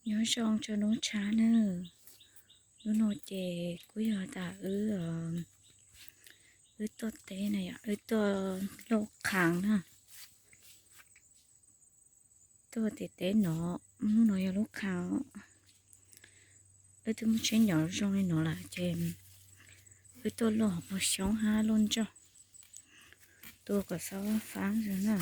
Nyob zoo rau noob tshab nawb. Hnub no ces kuj yog tas wb, wb tuaj teb na yom, wb tuaj lauj qhaas na. Tuaj tim teb no, hnub no yog lauj qhaas. Wb twb muab tsheb nyom zoo li no lawm ces wb tuaj lauj hauv paus xyoob hab lauj ntsoj, tua kom xob faab na.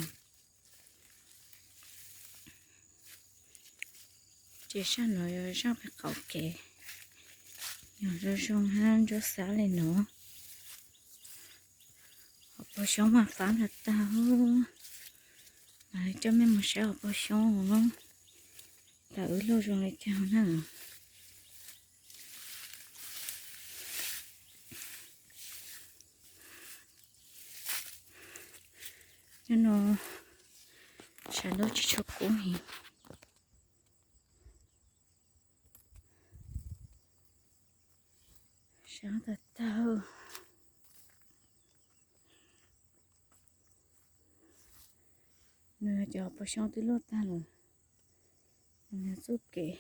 Ces sab no yog zaj pem qaum kev, yog zoo zoo hab ntsuab xab li no. Hauv paus xyoob mas faab tag tag, mas coj mej mus saib hauv paus xyoob, tas wb lauj zoo li cas na. Nyob no sab ntuj tsis tshua kub heev, sab tag tag. Nws cov hauv paus xyoob twb luaj tag lawm, nws txuj kev.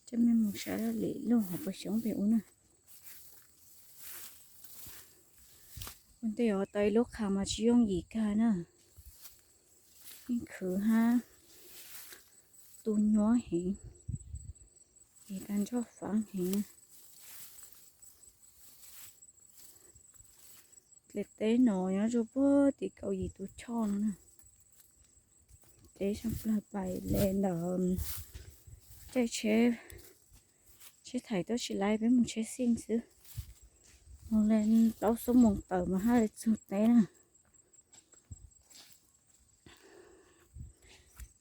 Coj mej mus saib laj lim lauj hauv paus xyoob pem ub na. Ua ntej yuav tau ib lub qhaas mas tsis yooj yim kag na. Yeej khwv hab tu nyuab heev, es tag ntsoj faab heev. Dlej teb no nyob rau puag tim kaum yim tus choj no na. Teb sab plawg pais le ntawm caij tsheb, tsheb thaim tuaj tsis laib, peb mus tsheb xij xwb. Mus le plaub xuab moos tawm mas hab le txug teb na.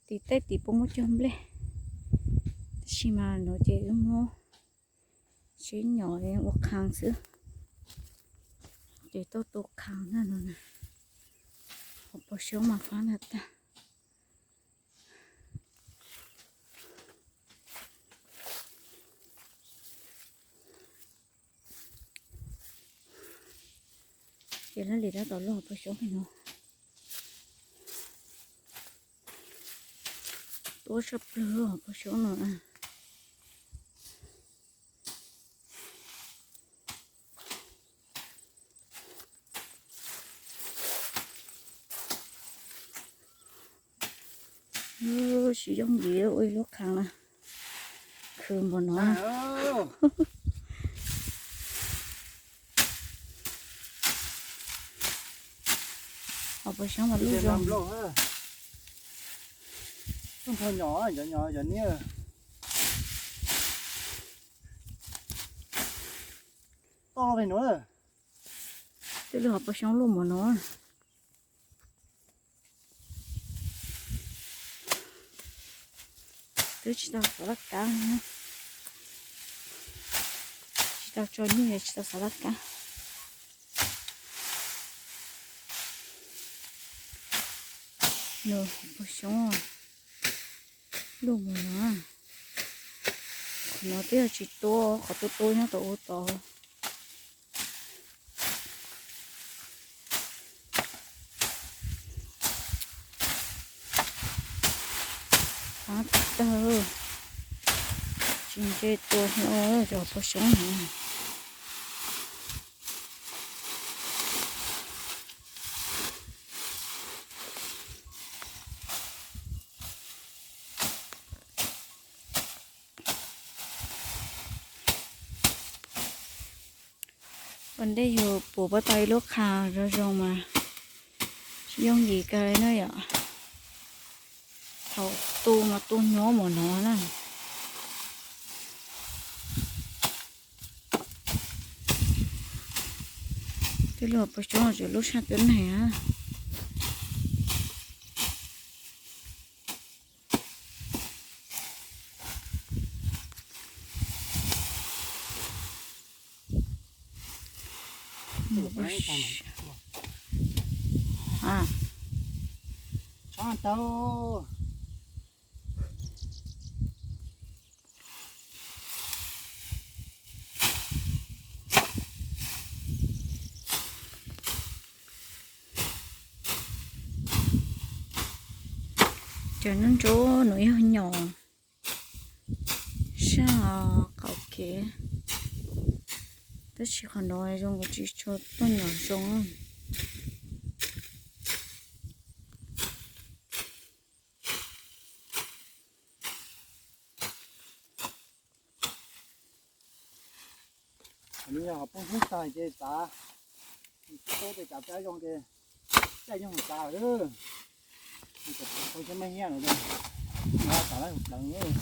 Tim tej tim puab muab cog nplej, tab sis mas no ces wb muab tsheb nyom ua qhaas xwb. Ces tuaj tu qhaas na no na. Hauv paus xyoob mas faab tag tag. Ces laj lim tab tom lauj hauv paus xyoob no. Tuab tshaj plawg hauv paus xyoob no na. Tsis yooj yim ua ib lub qhaas na, khwv npaum no. Hauv paus xyoob mas luj zoo. Toj li no, tej lub hauv paus xyoob luj npaum no. Twb tsis tau xov laj kab, tsis tau tso nyuj es tsis tau xov laj kab. Nws hauv paus xyoob luj mus no. Qhov no twb yog tsis tua, qhov tua tua nyob tom ub tod. Faab tag, tsis ntse tua li os cov hauv paus xyoob no. Ua ntej yug puas pab tau ib lub qhaas zoo zoo mas tsis yooj yim kawg li na yom. Thaum tu mas tu nyob npaum no na. Tej lub hauv paus xyoob tseem lub sab tuab neeg na. Cov nyob nruab no yog nyom sab qaum kev, tab sis qhov no zoo nkaus tsis tshua tuaj nyom zoo. Nws yog qhov poob hnub tag ces txav, tau tes kav pab zoo ces caij nyob hauv txav lawm. Poob thiab maj hiab no, txav lawm hauv pleev.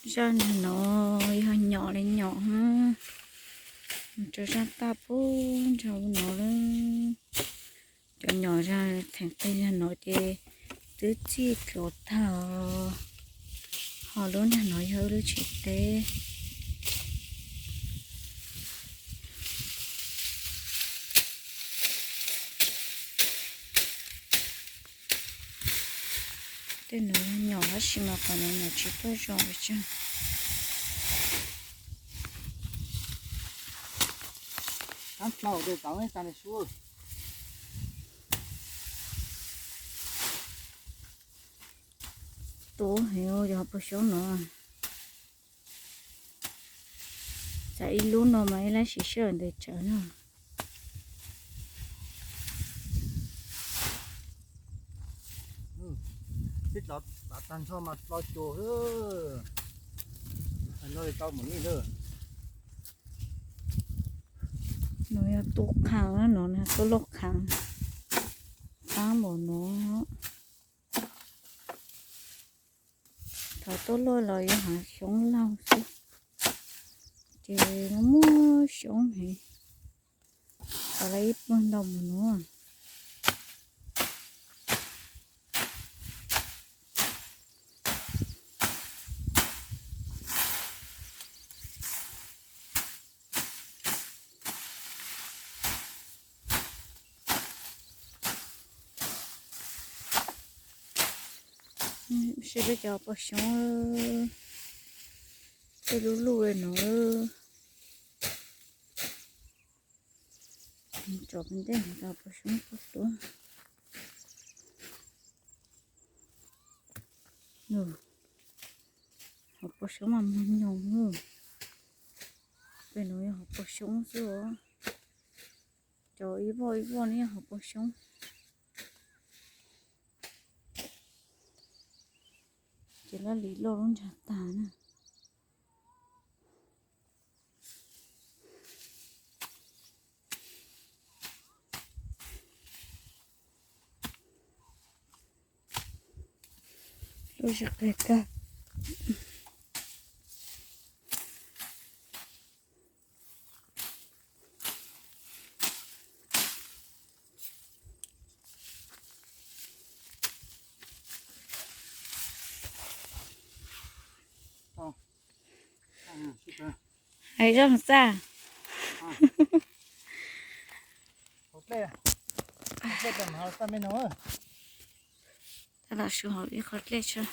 Zaj nrag no yog nyom li nyom, mus rau zaj taj pub nrag no lawm. Cov nyom zaj theem qig zaj no ces twb txij dluav tag, ho lub nrag no yog wb lub tsev teb. Tej no nyom tab sis mas qhov no nyom tsis tuaj zoo pes tsawg. Tuab heev yog pawg xyoob no. Txav ib lub no mas ib lab sim sij hawm ntev tsawv no. Tib txav tag nrho mas lo cuag, no tau mus li lawm. No yog tuab qhaav no, tuab loj qhaav, qaab npaum no. Thaum tuab loj los yuav hnav xyoob laug xwb, ces muaj muaj xyoob heev, tau lawm ib pawg ntau mus no. Seb peb cov pawg xyoob, tej lub luj li no. Tso peb ntej cov pawg xyoob tuaj tuaj. Hauv paus xyoob mas muag nyoos. Pem no yog hauv paus xyoob xwb os. Cov ib voj ib voj no yog hauv paus xyoob. Ces laj lim loj lub ntsag tag na. Lub sij qig kag. Hais zoj xaj. Tab tom su hauv ib qho dlej tso.